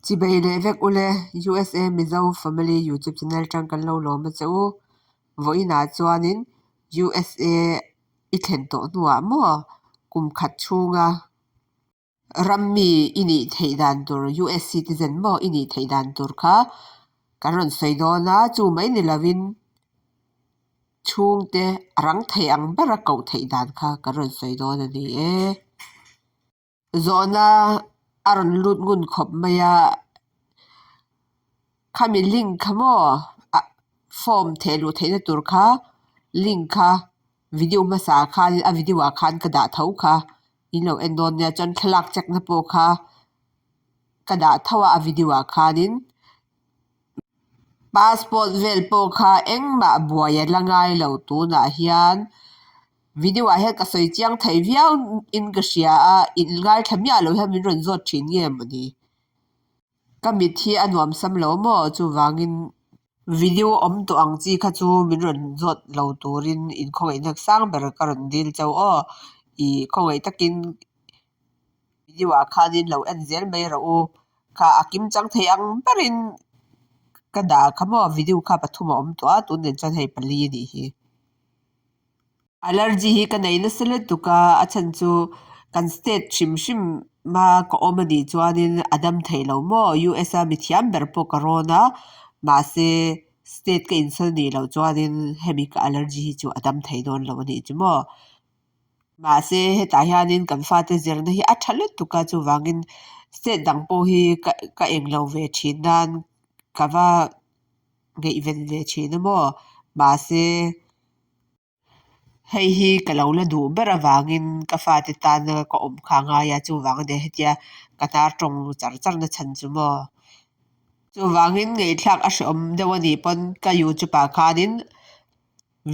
Chibei leh vek ule USA Mizo Family YouTube channel tang kan lo lawm a che u. Vawiinah chuanin USA i thlen tawh hnuah maw kum khat chhunga rammi i nih theih dan tur US citizen maw i nih theih dan tur kha kan rawn sawi dawn a, chu mai ni lovin chhungte a rang thei ang bera koh theih dan kha kan rawn sawi dawn a ni e. Zawhna a rawn lut ngun khawp mai a, khami link kha maw ah form theh luh theihna tur kha link kha video hmasa ah khan a video ah khan ka dah tho kha in lo en dawn nia chuan thlalak check na pawh kha ka dah tho a a video ah khanin passport vel pawh kha engmah buai a la ngai lo tunah hian. Video ah hian ka sawi chiang thei viau in ka hria a, in ngaithla miah lo hian min rawn zawt thin nge mawni? Ka mit hi a nuam sam lo maw? Chuvangin video awm tawh ang chi kha chu min rawn zawt lo turin in khawngaihna sang ber ka rawn dil chauh aw. Ih khawngaih takin video ah khanin lo en zel mai rawh u. Kha a kim chang thei ang berin ka dah kha maw video kha pathum a awm tawh a, tun nen chuan hei pali a nih hi. Allergy hi ka nei nasa lutuk a, a chhan chu kan state hrim hrim a ka awm a nih chuanin a dam theih lo maw U_S a mithiam ber pawh ka rawn a mahse state ka insawn nih loh chuanin hemi ka allergy hi chu a dam thei dawn lo a nih chu maw. Mahse hetah hianin kan fate zirna hi a tha lutuk a chuvangin state dang pawh hi ka ka englo ve thin nan ka va ngaihven ve thin a maw mahse. Hei hi ka lo la duh ber avangin ka fate tana ka awm kha a ngai a, chuvang ania hetia ka hnar tawng char char na chhan chu maw. Chuvangin ngaihthlak a hreawm deuh a nih pawn ka youtube ah khanin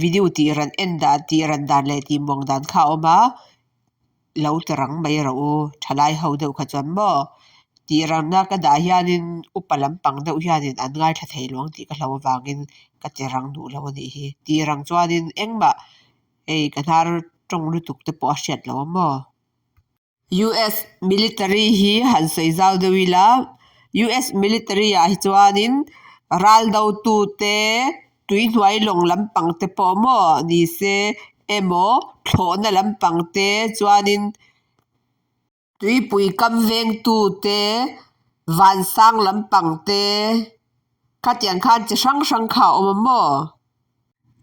video tih ran en dan tih ran dan leh tih muang dan kha a awm a. Lo ti rang mai rawh u, thalai ho deuh kha chuan maw tih rangna ka dah hianin upa lampang deuh hianin an ngaithla thei luang tih ka hlo avangin ka ti rang duh lo a nih hi. Tih rang chuanin engmah hei ka hnar tawng lutuk te pawh a hriat lo a maw. US military hi han sawi zau deuh ila, US military ah hi chuanin ral do tute Tuihnuai lawng lampang te pawh maw ni se emaw thlawhna lampang te chuanin tuipui kam vengtu te vansang lampang te khatiang khan chi hrang hrang kha a awm a maw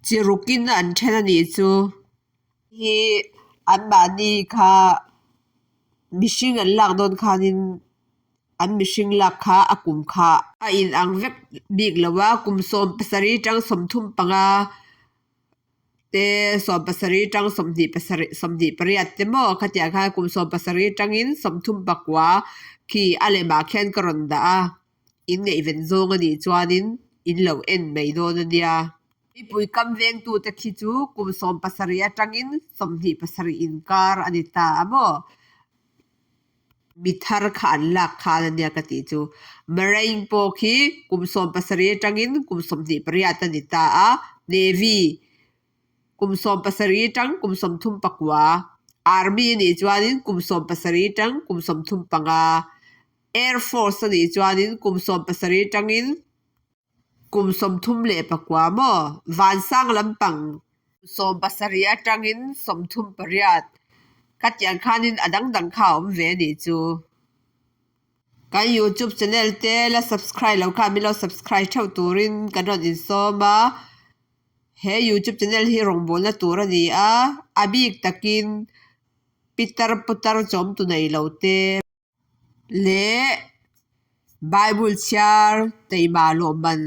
chi rukin an then a nih chu. Hi anmahni kha mihring an lak dawn khanin. An mihring lak kha a kum kha a inang vek bik lo a, kum 17 tang 35 te 17 tang 28 te maw khatiang khan kum 17 tangin 39 khi a lemah khian ka rawn dah a, in ngaihven zawng a nih chuanin in lo en mai dawn a nia. Mipui kam vengtute khi chu kum 17 atangin 27 inkar a ni ta a maw. Mi thar kha an lak khan a nia ka tih chu. Marine pawh khi kum 17 atangin kum 28 a ni ta a, Navy kum 17 atang kum 34, Army a nih chuanin kum 17 atang kum 35, Air Force a nih chuanin kum 17 atangin Kum 34 maw? Vansang lampang 17 atangin 38. Khatiang khanin a dangdang kha a awm ve a nih chu. Kan YouTube channel te la subscribe lo kha min lo subscribe theuh turin kan rawn insawm a. He YouTube channel hi rawngbawlna tur a ni a, a bik takin pitar putar chawmtu nei lo te. Leh Bible chhiar teima lawmman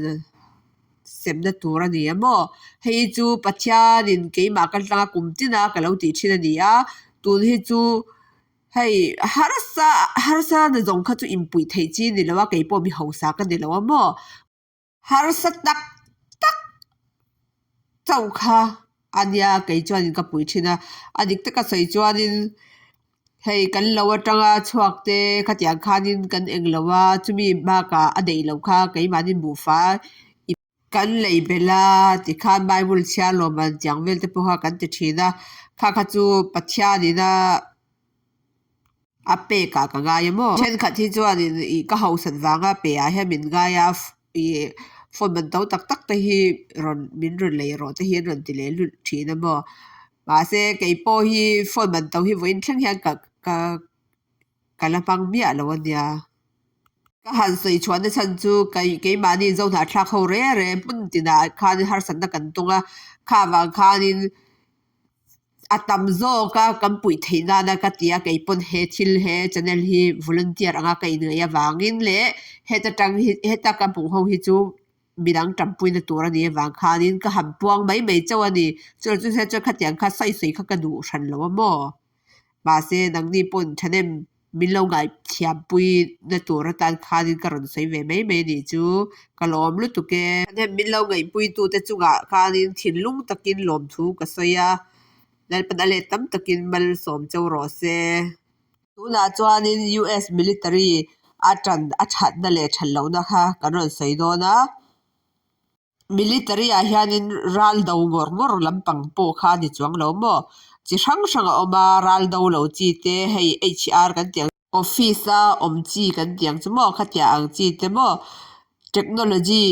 semna tur a ni a maw? Hei hi chu Pathianin keimah ka tlanga kum tina ka lo tih thin a ni a, tun hi chu hei harsa harsa na zawng kha chu inpuih theih chi a ni lo a, keipawh mi hausa ka ni lo a maw? Harsa tak tak chauh kha a nia kei chuanin ka pui thin a, a dik taka sawi chuanin hei kan lo atanga chhuak te khatiang khanin kan eng lo a, chumi bakah a daih loh kha keimahni buhfai kan lei belh a tikhan bible chhiar lawm an tiang vel te pawh kha kan ti thin a, kha kha chu Pathianin a. A pek ah ka ngai a maw? Thenkhat hi chuanin ih ka hausat vanga pe ah hian min ngai a ih phone man to tak tak te hi rawn min rawn lei rawh te hi an rawn ti leh lut thin a maw? Mahse kei pawh hi phone man to hi vawiin thleng hian ka ka ka la hmang miah lo a nia. Ka han sawi chhuahna chhan chu keimahni Zohnahthlak ho re re hmun tinah khan harsatna kan tawng a, kha vang khanin a tam zawk a kan puih theih nana ka ti a, kei pawn he thil he channel hi volunteer anga ka inngaih avangin leh heta tang hi heta ka hmuh ho hi chu midang tanpuina tur a nih avang khanin ka han puang mai mai chauh a ni. Chuvang chu chuan khatiang kha sawi sawi kha ka duh hran lo a maw? Mahse nangni pawn thahnem min lo ngaihthiampui na tur atan khanin ka rawn sawi ve mai mai a nih chu ka lawm lutuk e. Thahnem min lo ngaihpuitute chungah khanin thinlung takin lawmthu ka sawi a, Lalpan a let tam takin malsawm cheu rawh se. Tunah chuanin US military a tan a thatna leh that lohna kha kan rawn sawi dawn a. Military ah hianin ral do ngawr ngawr lampang pawh kha a ni chuang lo maw? Chi hrang hrang a awm a, ral do lo chi te hei HR kan tih ang office a awm chi kan tih ang chu maw khatiang ang chi te maw technology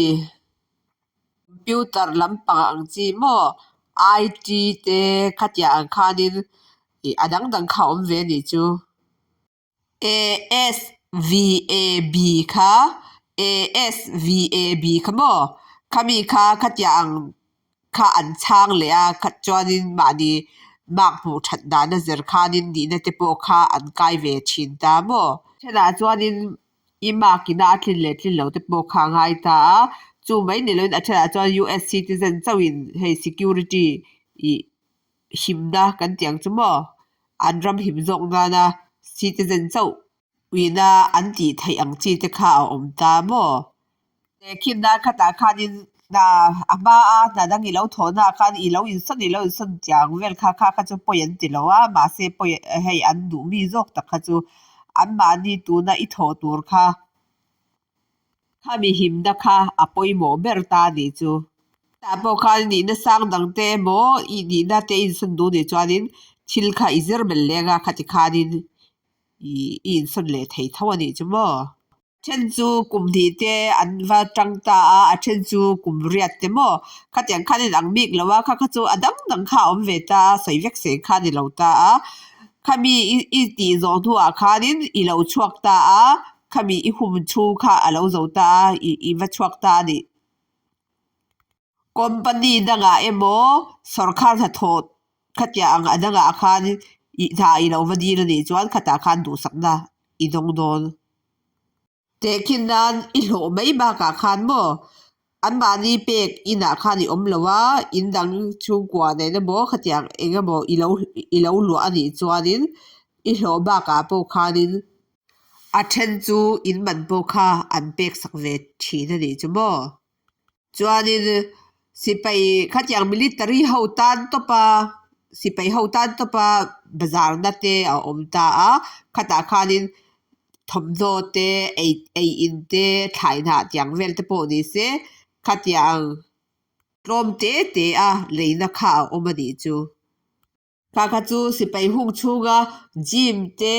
computer lampang ang chi maw IT te khatiang ang khanin ih a dang dang kha a awm ve a nih chu. ASVAB kha ASVAB kha maw? Khami kha khatiang ang kha an chhang leh a, kha chuanin mahni mark hmuh that dana zir khanin nihna te pawh kha an kai ve thin ta maw? Thenah chuanin i mark ina a tlin leh tlin lo te pawh kha a ngai ta a, chu mai ni loin a thenah chuan US citizen chauhin hei security ih himna kan tih ang chu maw? An ram him zawk nana citizen chauh uina an tih theih ang chi te kha a awm ta maw? Tehkhin nan khatah khanin hna a hma a hna dang i lo thawhna ah khan i lo insawn i lo insawn tih ang vel kha kha kha chu pawi an ti lo a, mahse pawi hei an duh mi zawk tak kha chu anmahni tuna i thawh tur kha Khami himna kha a pawimawh ber ta a nih chu. Tah pawh khan nihna sang dang te emaw i nihna te insawn duh nih chuanin thil kha i zir belh leng a, khati khanin i insawn leh thei tho a nih chu maw. A then chu kum hnih te an va tang ta a, a then chu kum riat te maw. Khatiang khan in ang bik lo a, kha kha chu a dang dang kha a awm ve ta a, sawi vek seng kha a ni lo ta a. Khami i tih zawh hnuah khanin i lo chhuak ta a. Khami i hum chhung kha a lo zo ta a, i i va chhuak ta a nih. Company dangah emaw sawrkhar hnathawh khatiang ang a dangah khan i hna i lo va dil a nih chuan khatah khan duhsakna i dawng dawn. Tehkhin nan i hlawh mai bakah khan maw anmahni pek inah khan i awm lo a, in dang chhungkua nen emaw khatiang eng emaw i lo i lo luah a nih chuanin i hlawh bakah pawh khanin A then chu in man pawh kha an pek sak ve thin a nih chu maw? Chuanin sipai khatiang military ho tan tawp a, sipai ho tan tawp a bazar na te a awm ta a, khatah khanin thawmhnaw te ei ei in te thlai hnah tiang vel te pawh ni se khatiang tlawm te te a leina kha a awm a nih chu. Kha kha chu sipai hung chhunga gym te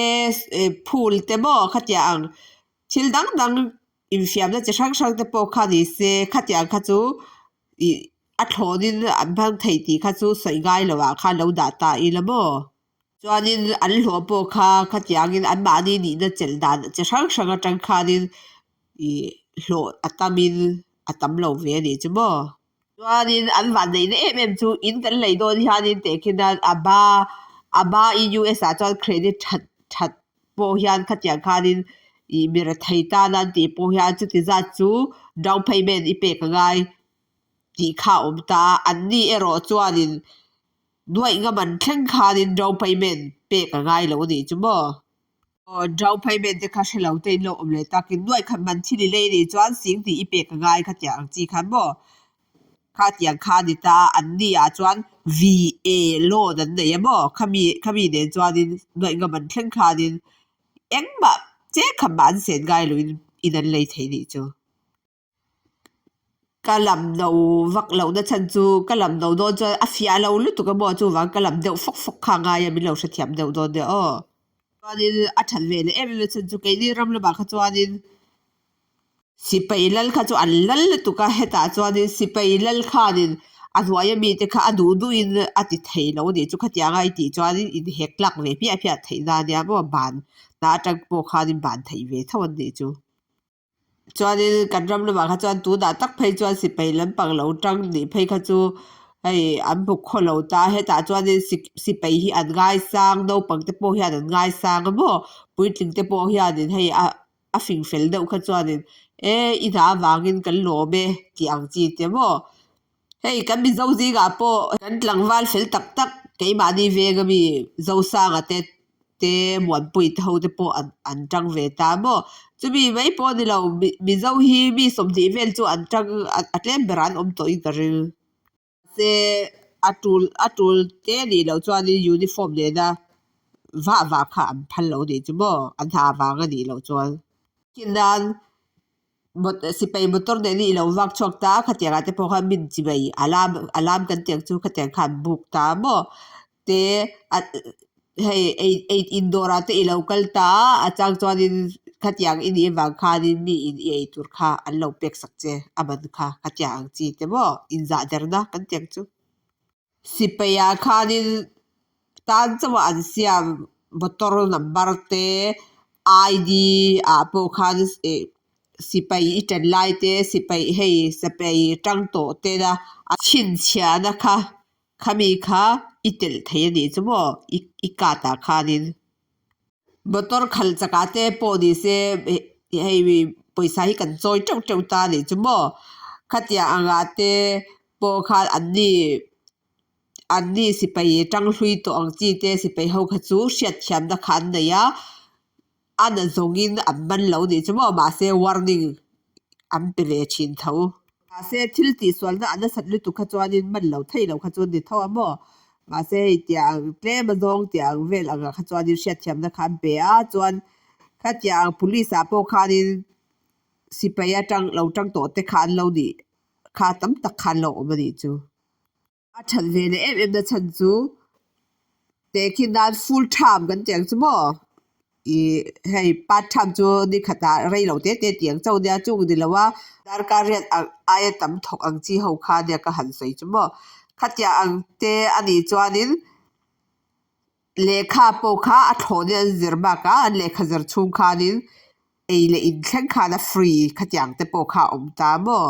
phul te maw khatiang ang thil dang dang infiamna chi hrang hrang te pawh kha ni se khatiang kha chu ih a thlawnin an hmang thei tih kha chu sawi ngai lo ah khan lo dah ta ila maw chuanin an hlawh pawh kha khatiangin anmahni nihna chelh dan chi hrang hrang atang khanin ih hlawh a tamin a tam lo ve a nih chu maw. Chuanin an vanneihna em em chu in kan lei dawn hianin tehkhin a a ba a ba i US ah chuan credit that that pawh hian khatiang khanin ih mi rethei tan an tih pawh hian chuti zat chu down payment i pek a ngai tih kha a awm ta a, anni erawh chuanin nuaih ngam an thleng khanin down payment pek a ngai lo a nih chu maw. Aw down payment te kha hre lo te in lo awm leh takin nuaih khat man thil i lei nih chuan sing tih i pek a ngai kha tiang ang chi khan maw kha tiang kha a ni ta a an ni ah chuan VA loan an nei a maw khami khami nen chuanin nuaih ngam an thleng khanin engmah cheng khat mah an sen ngai loin in an lei thei nih chu. Ka lam no vak lohna chhan chu ka lam no dawn chuan a fiah lo lutuk a maw chuvang ka lam deuh fawk fawk kha a ngai a min lo hrethiam deuh dawn nia aw. Chuanin a that ve leh em em a chhan chu keini ram lamah kha chuanin sipai lal kha chu an lal lutuk a, hetah chuanin sipai lal khanin a hnuaia mite kha a duh duhin a ti thei lo a nih chu khatianga i tih chuanin inhek tlak ve hmiah hmiah theih na ania maw ban hna atang pawh khanin ban theih ve tho an nih chu. Chuanin kan ram lamah kha chuan tunah tak phei chuan sipai lampang lo tang nih phei kha chu hei an hmu khaw lo ta a, hetah chuanin sipai hi an ngaisang naupang te pawh hian an ngaisang a maw puitling te pawh hianin hei a a fing fel deuh kha chuanin e i hna avangin kan lawm e tih ang chi te maw. Hei kan Mizo zingah pawh kan tlangval fel tak tak keimahni veng ami Zosanga te te Muanpui te ho te pawh an an tang ve ta maw? Chumi mai pawh a ni lo Mizo hi mi 20 vel chu an tang a tlem berah an awm tawhin ka ring. Mahse a tul a tul te nih loh chuanin uniform nena vah vah kha an phal lo nih chu maw? An ha vang a nih loh chuan. Khinan sipai motor nen i lo vak chhuak ta a, khatiang ah te pawh khan min chi mai alarm alarm kan tih ang chu khatiang khan an buk ta maw te hei ei ei in dawr ah te i lo kal ta a, a chang chuanin khatiang i nih avang khanin mi in i ei tur kha an lo pek sak che a man kha khatiang ang chi te maw inzah derna kan tih ang chu. Sipai ah khanin tan chauh a an siam motor number te ID ah pawh khan ih sipai i ṭan lai te sipai hei sipai tang tawh te na a chhinchhiahna kha khami kha i telh thei a nih chu maw i card ah khanin. Motor khalh chakah te pawh ni se hei pawisa hi kan chawi teuh teuh ta a nih chu maw khatiang angah te pawh khan anni anni sipai tang hlui tawh ang chi te sipai ho kha chu hriatthiamna kha an nei a a na zawngin an man lo nih chu maw mahse warning an pe ve thin tho. Mahse thil tihsualna a nasat lutuk kha chuanin man lo thei lo kha chu an ni tho a maw? Mahse hei tiang tlem a zawng tiang vel angah kha chuanin hriatthiamna kha an pe a, chuan khatiang police ah pawh khanin sipai atang lo tang tawh te kha an lo nih kha tam tak kha an lo awm a nih chu. A that ve leh em em na chhan chu tehkhin nan full time kan tih ang chu maw ih hei part time chu ni khatah rei lo te te tih ang chauh nia chung ni lo a darkar riat ang aia tam thawk ang chi ho kha nia ka han sawi chu maw khatiang ang te a nih chuanin lehkha pawh kha a thlawhna an zir bakah an lehkha zir chhung khanin ei leh in thleng khan a free khatiang te pawh kha a awm ta maw.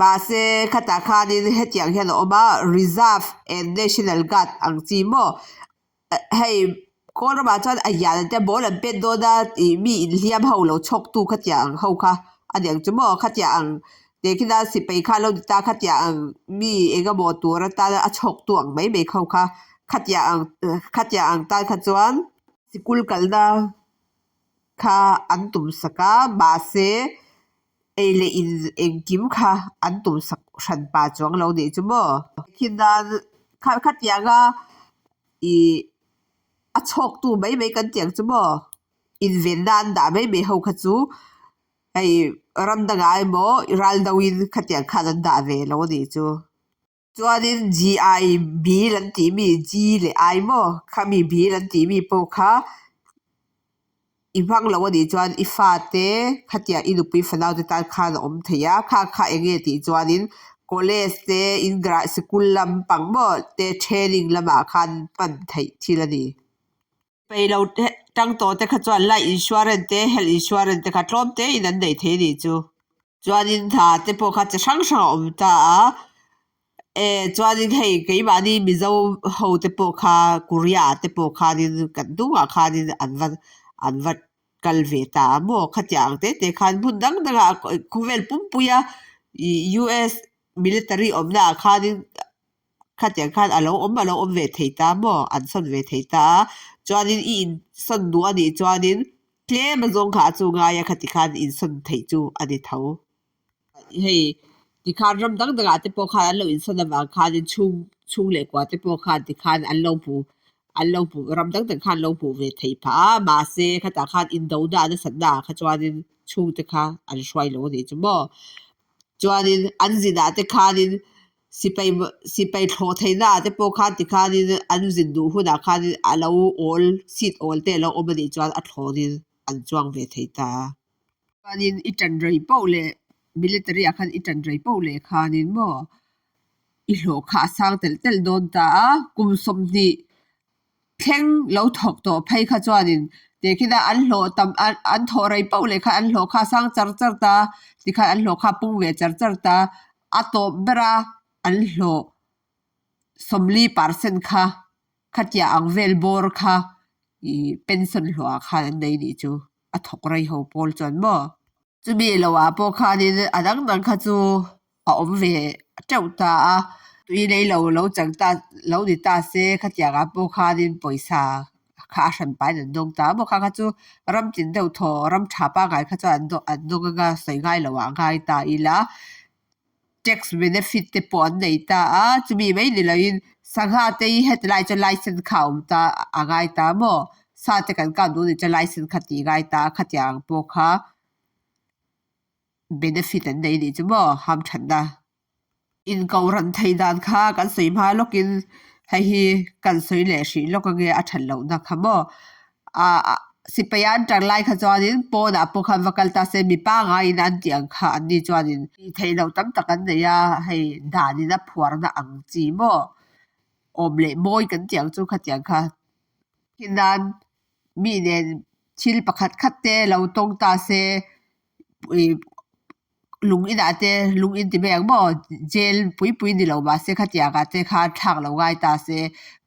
Mahse, khatah khanin hetiang hian a awm a, Reserve and National Guard ang chi maw? Hei, kawl ramah chuan a hian an tia ball an pet dawn a tih mi inhliam ho lo chhawktu khatiang ang ho kha a ni ang chu maw? Khatiang ang teh khina sipai kha a lo ni ta, khatiang ang mi eng emaw tur atana a chhawktu ang mai mai ho kha khatiang ang khatiang ang tan kha chuan sikul kalna kha an tum sak a, mahse, Ei leh in engkim kha an tum sak hran pa chuang lo nih chu maw? Khi nan khatianga ih a chhawktu mai mai kan tih ang chu maw? Invenna an dah mai mai ho kha chu hei ram dangah emaw ral deuhin khatiang khan an dah ve lo a nih chu. Chuanin GI bill an tih mi G leh I maw khami bill an tih mi pawh kha i hmang lo a nih chuan i fate khatiang i nupui fanau te tan khan a awm thei a, kha kha eng nge tih chuanin college te in sikul lampang maw te training lamah khan hman theih thil a ni. Pei lo tang tawh te kha chuan life insurance te health insurance te kha tlawm te in an nei thei a nih chu. Chuanin hna te pawh kha chi hrang hrang a awm ta a, e chuanin hei keimahni Mizo ho te pawh kha Korea ah te pawh khanin kan hnungah khanin an va an va kal ve ta a maw khatiang ang te te khan hmun dang dangah khawvel pumpuia ih US military awmna ah khanin Khatiang khan a lo awm a lo awm ve thei ta maw? An sawn ve thei ta a. Chuanin i insawn duh a nih chuanin tlem a zawng kha a chu ngai a khati khan insawn theih chu a ni tho. Hei tikhan ram dang dangah te pawh khan an lo insawn avang khanin chhung chhung leh kua te pawh khan tikhan an lo hmu an lo hmu ram dang dang khan an lo hmuh ve thei phah a. Mahse khatah khan indona a nasatna ah kha chuanin chhungte kha an hruai lo a nih chu maw? Chuanin an zinah te khanin. Sipai sipai thlawh theihna ah te pawh khan tikhanin an zin duh hunah khanin a lo awl seat awl te a lo awm anih chuan a thlawnin an chuang ve thei ta a. Chuanin i tan rei poh leh military ah khan i tan rei poh leh khanin maw i hlawh kha a sang telh telh dawn ta a, kum 20 thleng lo thawk tawh phei kha chuanin tehkhin a an hlawh tam an thawh rei poh leh khan an hlawh kha a sang char char ta a, tikhan an hlawh kha a pung ve char char ta a, a tawp bera an hlawh 40% kha khatiah ang vel bawr kha ih pension hlawhah khan an nei nih chu a thawk rei ho pawl chuan maw. Chumi loah pawh khanin a dang dang kha chu a awm ve teuh ta a, tui lei lo lo chang ta lo ni ta se khatiangah pawh khanin pawisa kha a hran pahin an dawng ta a maw kha kha chu ram tin deuh thaw ram tha pangngai kha chuan an dawng an dawng anga sawi ngai loah a ngai ta ila. Tax benefit te pawh an nei ta a, chumi mai ni loin sangha te hi heti lai chuan license kha a awm ta a ngai ta maw? Sa te kan kap duh anih chuan license kha tih ngai ta a, khatiang pawh kha benefit an nei anih chu maw hamthatna. Inkohhran theih dan kha kan sawi hma lawkin hei hi kan sawi leh hrih lawk ange a that lohna kha maw? Ahh sipai an tan lai kha chuanin pawnah pawh khan va kal ta se mi pangaiin an tih ang kha an ni chuanin tih theih loh tam tak an nei a, hei danin a phuarna ang chi maw awm leh mawi kan tih ang chu khatiang kha hinan mi nen thil pakhat khat te lo tawng ta se ih lung inah te lung in ti mai ang maw jail pui pui ni lo mahse khatiang ah te khan thlak lo ngai ta se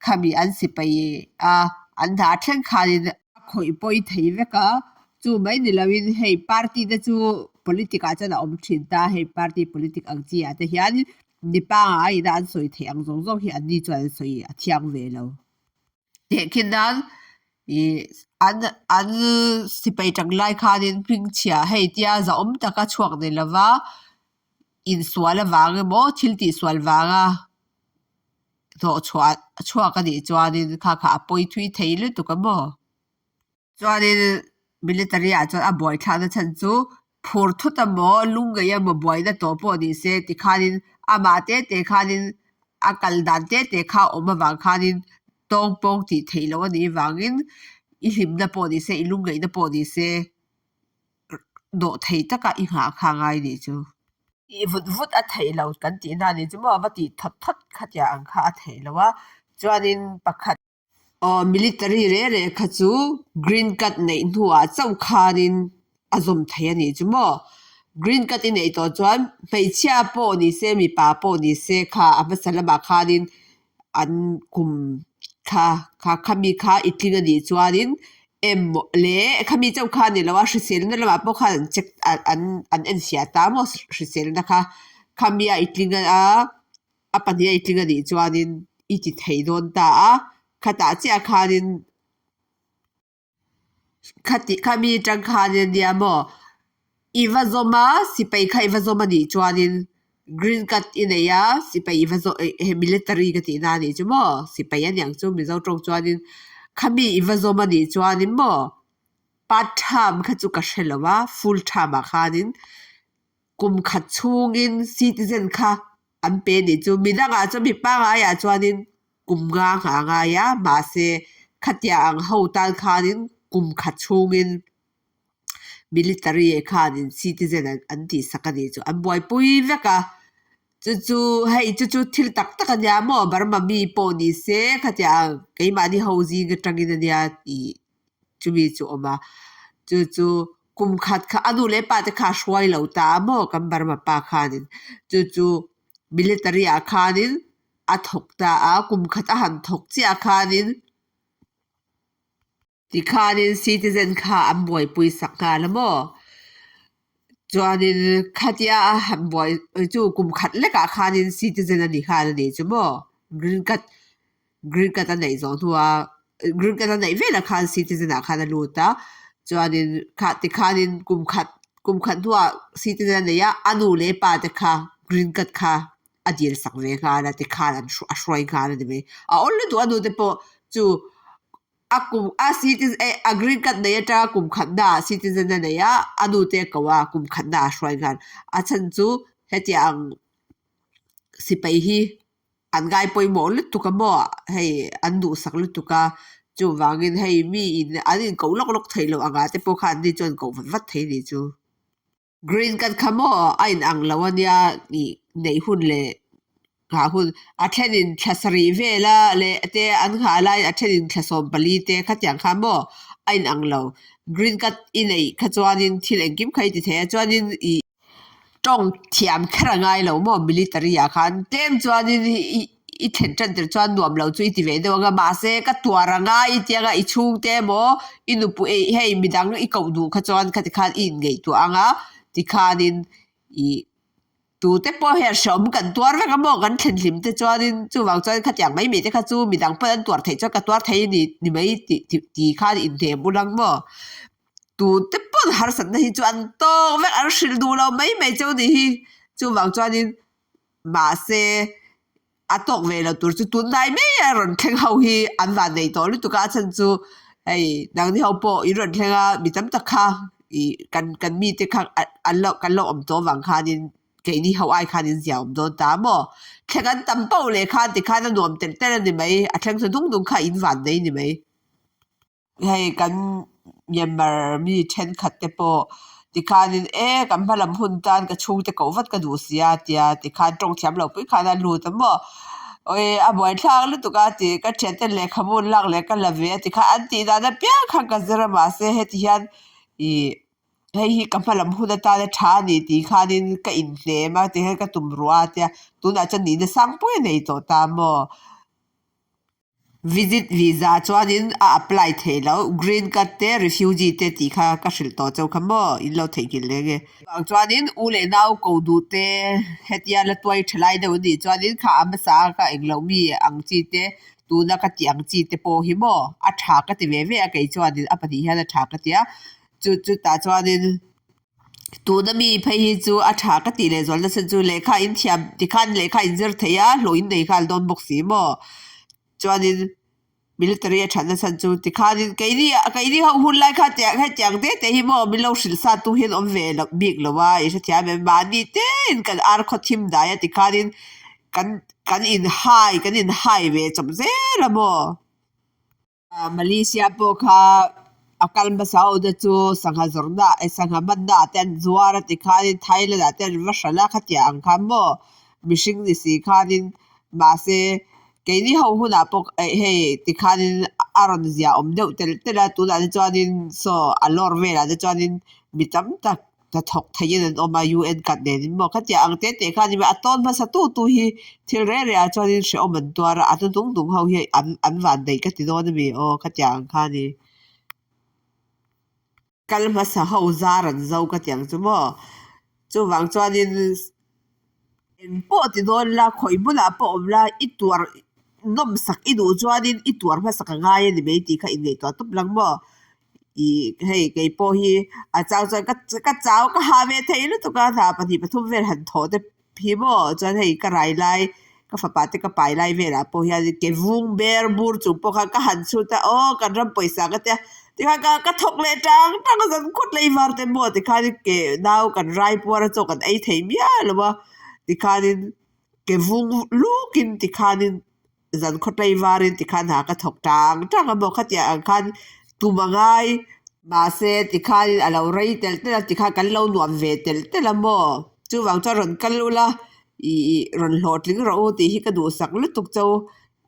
khami an sipai a an dah thleng khanin a khawih pawi thei vek a chu mai ni loin hei party te chu politic ah chuan a awm thin ta hei party politic ang chi ah te hian mi pangngai ina an sawi theih ang zawng zawng hi an ni chuan an sawi a thiang ve lo. Tehkhin nan ih an an sipai tang lai khanin hmingchhia hei tia zahawm taka chhuak nei lova insual avang emaw thil tihsual vanga hnawh chhuah chhuak anih chuanin kha kha a pawi thui thei lutuk a maw. Chuanin military ah chuan a buai thlakna chhan chu phur thut emaw lungngeih emaw buaina tawh pawh ni se tikhanin amah te te khanin a kal dan te te kha a awm avang khanin tawng pawng tih theih loh anih vangin i hlimna pawh ni se i lungngeihna pawh ni se dawh thei taka i nghah kha a ngai nih chu. Tih vut vut a theih lo kan tihna anih chu maw a va tih thawt thawt khatiang ang kha a theih loh a chuanin pakhat. Aw military reh reh kha chu green card neih hnuah chauh khanin a zawm thei a nih chu maw? Green card i neih tawh chuan hmeichhia pawh ni se mipa pawh ni se kha a hmasa lamah khanin an kum kha kha khami kha i tling a nih chuanin emaw leh khami chauh kha a ni lo a hriselna lamah pawh khan an check an an enfiah ta maw hriselna kha khami a i tling a. A pahnih a i tling a nih chuanin i ti thei dawn ta a, khatah chiah khanin khati khami atang khanin ania maw i va zawm a sipai kha i va zawm a nih chuanin green card i nei a sipai i va zawm eh military ka tihna a nih chu maw sipai a niang chu mizo tawng chuanin khami i va zawm a nih chuanin maw part time kha chu ka hre lo a full time ah khanin kum khat chhungin citizen kha an pe nih chu midangah chuan mi pangaiah chuanin kum nga nghah a ngai a mahse khatiang ang ho tan khanin kum khat chhungin military ah khanin citizen an tih sak a nih chu an buaipui vek a chu chu hei chu chu thil tak tak a nia maw Burma mi pawh ni se khatiang keimahni ho zing atangin a nia tih chumi chu a awm a chu chu kum khat kha a nu leh pa te kha a hruai lo ta a maw kan Burma pa khanin chu chu military ah khanin a thawk ta a kum khat a han thawk chiah khanin tikhanin citizen kha an buaipui sak nghal a maw chuanin khatia a han buai chu kum khat lekah khanin citizen a ni nghal a nih chu maw green card Green card a neih zawh hnua green card a neih velah khan citizen ah khan a lut a chuanin kha tikhanin kum khat kum khat hnuah citizen a nei a a nu leh pa te kha green card kha a dil sak ve nghal a tikhan an a hruai nghal a ni mai a awl lutuk a nu te pawh chu a kum a citizen eh a green card nei atanga kum khat naah citizen a nei a a nu te a ko a kum khat naah a hruai nghal a chhan chu hetiang. Sipai hi an ngai pawimawh lutuk a maw hei an duhsak lutuk a chuvangin hei mi in an inkoh lawk lawk theih loh angah te pawh khan anni chuan koh vat vat thei a nih chu. Green card kha maw a inang lo a nia ih neih hun leh nghah hun a thenin thla sarih vela leh te an nghah laiin a thenin thla 14 te khatiang kha maw a inang lo. Green card i neih kha chuanin thil engkim kha i ti thei a chuanin ih Tawng thiam kher a ngai lo maw military ah khan tlem chuanin i thlen tan tir chuan nuam lo chu i ti ve deuh ang a mahse ka tuar a ngai i tia i chhungte emaw i nupui eih hei midang i koh duh kha chuan khati khan i inngaihtuah ang a tikhanin ih tute pawh hian hrehawm kan tuar vek a maw kan thlen hlim te chuanin chuvang chuan khatiang mai mai te kha chu midang pawn an tuar theih chuan ka tuar thei a ni ni mai tih tih khan inhnem ul ang maw. Tute pawn harsatna hi chu an tawk vek an hrilh duh lo mai mai cheu nih hi. Chuvang chuanin mahse a tawk ve lo tur chu tunlai mai a rawn thleng ho hi an van nei tawh lutuk a, a chhan chu hei nangni ho pawh in rawn thleng a mi tam tak kha ih kan kan mite kha an lo kan lo awm tawh avang khanin keini ho ai khan in zia awm dawn ta maw. Thleng an tam poh leh khan tikhan a nuam telh telh a ni mai, a thleng chu dung dung kha in van nei a ni mai. Hei kan Myanmar mi thenkhat te pawh tikhanin e kan hma lam hun tan ka chhungte koh vat ka duh sia tia tikhan tawng thiam lo pui khan a lut a maw awi a buaithlak lutuk a tih ka thiante lehkhabu an lak leh ka la ve a tikhan an tih dan apiang khan ka zir a mahse heti hian ih hei hi ka hma lam hun atana tha a ni tih khanin ka inhnem a tihian ka tum ruah a tia tunah chuan nihna sang pui a nei tawh ta maw. Visit visa chuanin a apply theih loh. Green card te refugee te tih kha ka hrilh tawh chauh kha maw in lo theihnghilh leh nge. Chuvang chuanin u leh nau ko duh te hetia la tuai tha lai deuh anih chuanin kha a hmasa a ka englo mi ang chi te tuna ka tih ang chi te pawh hi maw a tha ka ti ve ve a kei chuanin a pahnih hian a tha ka ti a chu chutah chuanin Tuna mi phei hi chu a tha ka tih leh zual nasa chu lehkha in thiam tikhan lehkha in zir thei a hlawh in nei nghal dawn bawk si maw chuanin military a that nasa chu tikhanin keini keini ho hun lai kha tiang hetiang te te hi maw min lo hrilh sa tu hian awm ve loh bik lo a i hrethiam em mahni tein kan ar khaw thim dai a tikhanin kan kan inhai kan inhai ve chawp zel a maw. Malaysia pawh kha a kal hmasa ho te chu sangha zawrhna eh sangha manna ah te an zuar a tikhanin Thailand ah te an va hralh a khatiang ang khan maw mihring ni si khanin mahse keini ho hunah pawh eh hei tikhanin a rawn zia awm deuh telh telh a tunah te chuanin saw a lawr velah te chuanin mi tam tak. Hnathawk theihin an awm a, UN kat nen in maw khatiang ang te te khan a tawn hmasa tu tu hi thil reh reh ah chuanin hrehawm an tuar a, a hnuhnung hnung ho hi an an van daih ka ti dawn ami aw khatiang ang kha a ni. Kal hmasa ho zar an zo ka ti ang chu maw chuvang chuanin Engpawh ti dawn la, khawi hmunah pawh awm la, i tuar nawmsak i duh chuanin i tuar hmasak a ngai a ni mai tih kha inngaihtuah tawp lang maw? Ih hei kei pawh hi a chang chuan ka ka chau ka ha ve thei lutuk a, hna 2 3 vel han thawh te hi maw chuan hei ka rai lai ka fapa te ka pai lai velah pawh hian ke vung ber bur chung pawh khan ka han chhut a aw kan ram pawisa ka tia tikhan ka ka thawk leh tang tang a zan khawt leh i var te maw tikhanin ke nau kan rai puar a chaw kan ei thei miah lo a tikhanin ke vung lukin tikhanin zan khaw tlei varin tikhan ha ka thawk tang tang a maw khatiang ang khan tum a ngai mahse tikhanin a lo rei telh telh a tikhan kan lo nuam ve telh telh a maw chuvang chuan rawn kal ula ih ih rawn hlawhtling rawh u tih hi ka duhsak lutuk chauh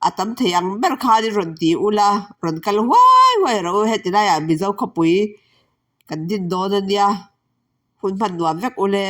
a tam thei ang ber khanin rawn ti ula rawn kal huai huai rawh u heti laiah Mizo khawpui kan din dawn a nia hun hman nuam vek ule.